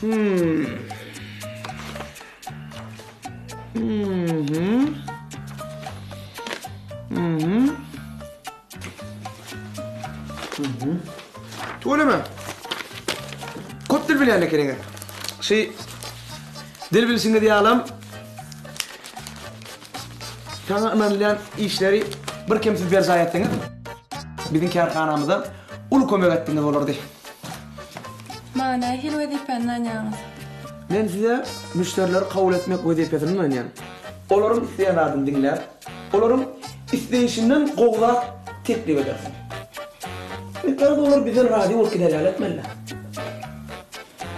Hmm. Mhm. Mhm. Mhm. Tüweleme. Köp dil bilýän ekeniňiz. Şi dil bilşiňiz ýalam saňa ynanylýan işleri birkemsiz berjaý etseňiz, biziň kärhanamyza uly kömek etdiňiz bolardy. Maňa nähili wezipäni ynanýaňyz? Men size müşderileri kabul etmek wezipesini ynanýan. Olaryň isleýän zadyny diňläp, olaryň isleýşinden gowy zat teklip edersiň. Garaz olar bizden razy bolup gider ýaly etmeli.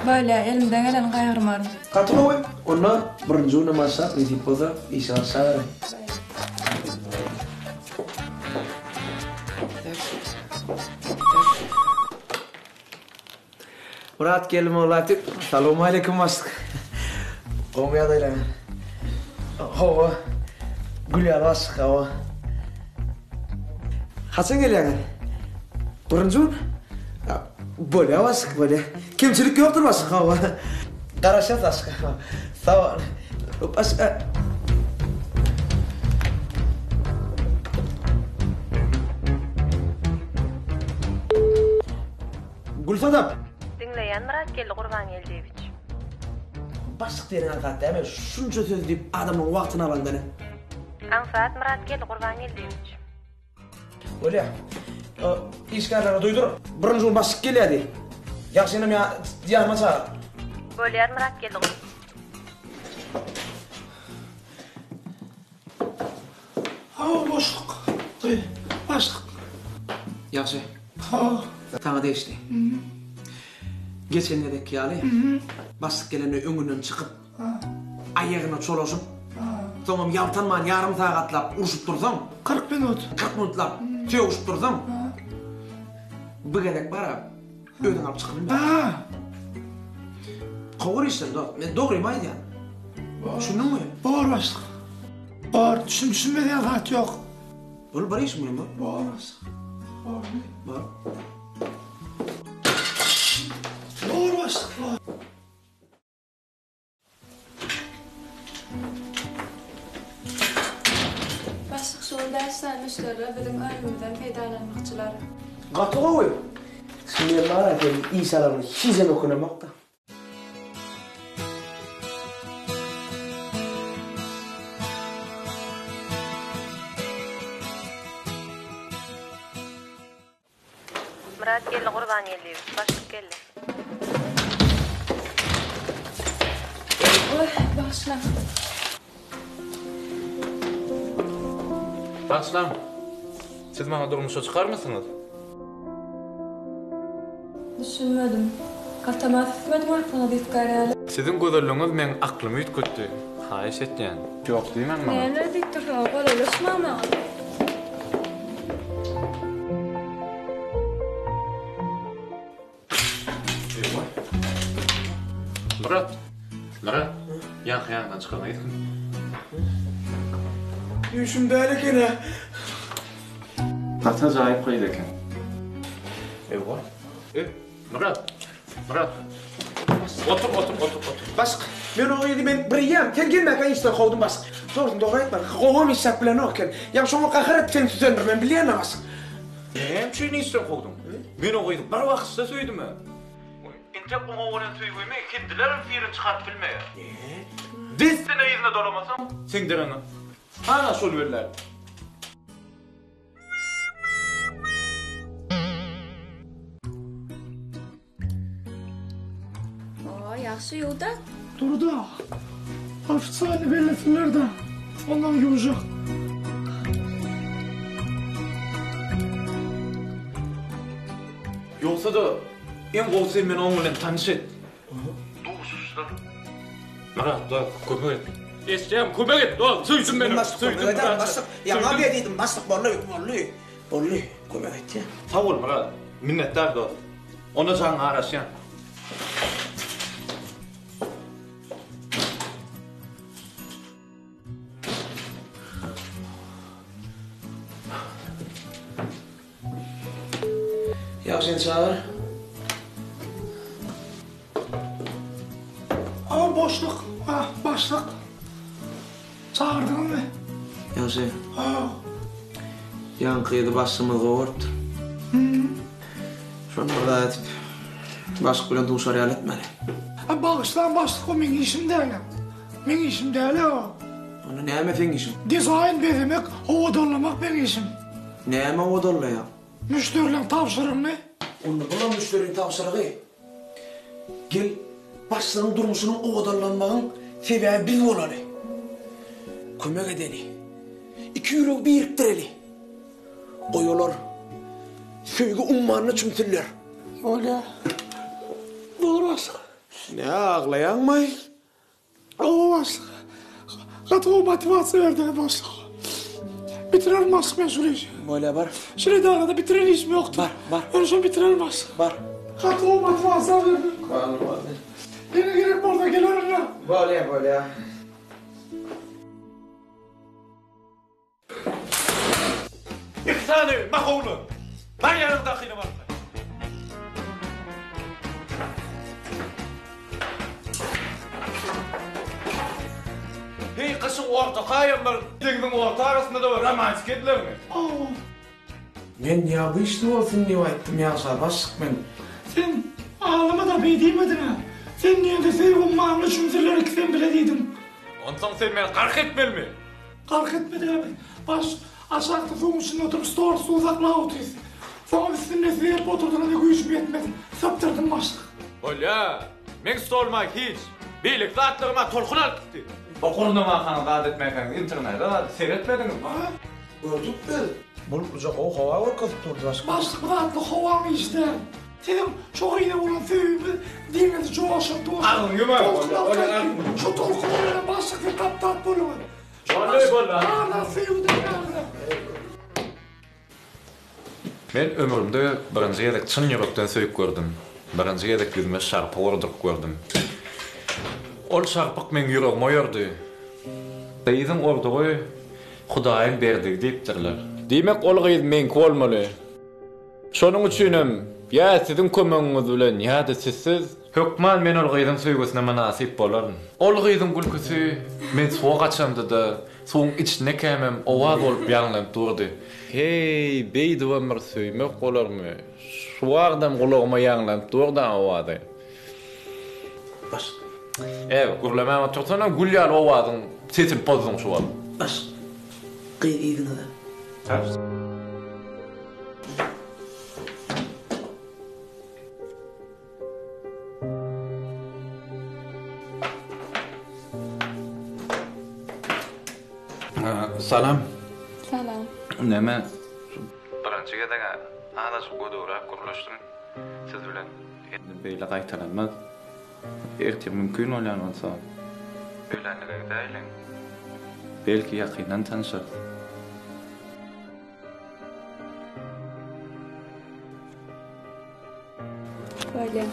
Bolýa, elimden geleni gaýgyrmaryn. Gaty gowy. Onda birinji günden başlap nesip bolsa işe başlaberin. Myrat gelin molla tüp. Salowmaleýkim başlyk. Gowmy ýagdaýlaryň? Hawa. Gül ýaly başlyk, hawa. Haçan gelýäňiz? Birinji gün? Bolýa başlyk, bolýa. Kemçilik ýokdur başlyk, hawa. Garaşýas başlyk. Sag bol. Başlyk. Gülsadap! Diňleýän Myratgeldi Gurbangeldiýewiç. Başlyk diýeniň aňsat dämi? Şunça söz diýip adamyň wagtyny alanda ne? Aňsat Myratgeldi Gurbangeldiýewiç. Bolýa. Işgärlere duýdur. Birinji gün başlyk gelýär diý. Ýagşynam ýanyma çagyr. Bolýar Myratgeldi Gur. Hawa başlyk. Başlyk. Ýagşy. Hawa. Saňa degişli. Geçen gezekki ýaly başlyk gelende öňünden çykyp, aýagyna çolaşyp, soňam ýaltanman ýarym sagatlap urşup dursaň. 40 minut. 40 minutlap sögüşip dursaň. Bu gezek bar-a, özüň alyp çykyp bilmersiň. Kowar işden dost. Men dogrymy aýdýan. Düşündiňmi? Bor başlyk. Bor, düşün düşünmeýän zat ýok. Bol bir işim bilen bor. Bor başlyk. Bormy? Bor. Bor başlyk, bor. Başlyk şu gün bäş sany müşderiler biziň önümimizden peýdalanmakçylar. Gaty gowy. Şimdi men bar-a seniň iş alanyňa hijem ökünemok-da. Myratgeldi Gurbangeldiýewiç, başlyk geldi. Oý, bagyşlaň. Bagyşlaň, siz maňa durmuşa çykarmysyňyz? Düşünmedim. Gatam az üsmedim aklyňyz üýtgär ýaly. Siziň gözelligiňiz meň aklymy üýtgetdi. Haýyş etýän, ýok diýmäň maňa. Näme diýip dursuňyz, golaýlaşmaň maňa. Eýwa. Myrat. Myrat. Ýaňky ýanyňdan çykan gyz kim? Düýşüm däl eken-ä. Gaty ajaýyp gyz eken. Eýwa. E, Myrat. Myrat. Otur, otur, otur, otur. Başyk, men o gyzy men bir ýem, sen gelmäkä işden kowdum başyk. Dogrusyny dogry aýtmaly, gowam işläp bilenok eken. Ýa şoňa gahar edip seni süzendir, men bilýän-ä başyk. Näme üçin işden kowduň? Men o gyzy bir bakyşda söýdüm-ä. Entek oňa bolan söýgimi hindilerem syryny çykaryp bilmeýär. Dessine yzyna dolamasaň, seň deregiňe ana şol bellär. O, ýagşy ýuwda. Dur-da. Ofitsialny bellesinler-de. Ondan ýuwjak. Ýogsa-da, iň gowusy sen meni oň bilen tanyş et. Duşuşdyr. Myrat, dost, kömek et. Eşýäm, kömek et, dost, söýdüm men ony. Başlyk, kömek ederin, başlyk. Ýaňy bir diýdim, başlyk, boldy, boldy. Boldy, kömek etýän. Sag bol, Myrat. Minnetdar, dost. Onda jaňyňa garaşýan. Ýagşyny çagyr. boşluk. Ah, başlyk. Çagyrdyňyzmy? Ýagşy. Ha. Ýaňky gyzy başlygymyz gowarypdyr. Şony bir zat edip, başlyk bilen duşar ýaly etmeli. A bagyşlaň başlyk o meň işim däl-ä. Meň işim däl-ä o. Onda näme seň işiň? Dizaýn bezemek, owadanlamak meň işim. Näme owadanlaýaň? Müşderileň tabşyrygyny. Onda bulam müşderiň tabşyrygy. Gel, başlygyň durmuşynyň owadanlanmagyň sebäbi biz bolaly. Kömek edeli. Iki ýüregi birikdireli. Goý olar söýgi ummanyna çümsünler. Bolýar. Dogry başlyk. Nä aglaýaňmaý? Hawa başlyk. Gaty gowy motiwasiýa berdiňiz başlyk. Bitirerin başlyk men şul işi. Bolýa bar. Şul edarada bitiren işim ýokdy. Bar, bar. Ýöne şony bitirerin başlyk. Bar. Gaty gowy motiwasiýa berdiň. Bar, boldy. Ýene gerek bolsa gelerin-ä. Bolýa, bolýa. Iki sany mahowly. Bar ýanyňdakyny bolsa. Heý, gyşyň ortakaýam bir deňziň orta arasynda-da bir romantika edilermi? Men ýa bu işli bolsun diýip aýtdym ýagşa başlyk men. Sen alama-da beý diýmediň-ä. Sen diýende söýgi ummanyna çümsünler ikisem bile diýdiň. Onsoň sen meni gark etmelimi? Gark etme däbi. Baş aşakda suwuň içinde oturyp stol suw saklap otyrys. Soňam üstünde siz gelip oturdyňyz güýjüm ýetmedi. Sypdyrdym başlyk. Bolýa. Meň stoluma hiç. Beýleki zatlaryma tolkun alyp gitdi. O gurnamakaňyz zat etmäkäňiz internete zat seretmediňizmi? Gördük biz. Bulutlyja gowy howa görkezip durdy başlyk. Başlyk bu zatly howaň işi däl. Siziň şo gyza bolan söýgiňiz deňizi joşurdy. Agzyňy ýumar. Tolkun alyp gaýtdy. Şo tolkunlar bilen başlyk siz tapdap bolduňyz. Boldy, boldy. Bar zat söýgüden ýaly. Men ömrümde birinji gezek çyn ýürekden söýüp gördüm. Birinji gezek ýüzüme şarpyk urduryp gördüm. Ol şarpyk meň ýüregimi oýardy. Gyzyň urdugy Hudaýyň berdigi diýipdirler. Diýmek ol gyz meňki bolmaly. Şonuň üçinem ýa siziň kömegiňiz bilen ýa-da sizsiz, hökman men ol gyzyň söýgüsine mynasyp bolaryn. Ol gyzyň gülküsi men suwa gaçamda-da, suwuň içindekämem owaz bolup ýaňlanyp durdy. Heý, beýdibem bir söýmek bolarmy? Şu wagtam gulagyma ýaňlanyp dur-da owazy. Baş. Ew, gürlemän otursana, gül ýaly owazyň sesini pozduň şu wagt. Baş. Gyz yzyňyza. Salam. Salam. Näme? Birinji gezeg-ä azajyk gödegräk gürleşdim siz bilen. Indi beýle gaýtalanmaz. Ertir mümkin bolýan bolsa, öýlänlige gidäýeliň. Belki ýakyndan tanşarys. Bolýa.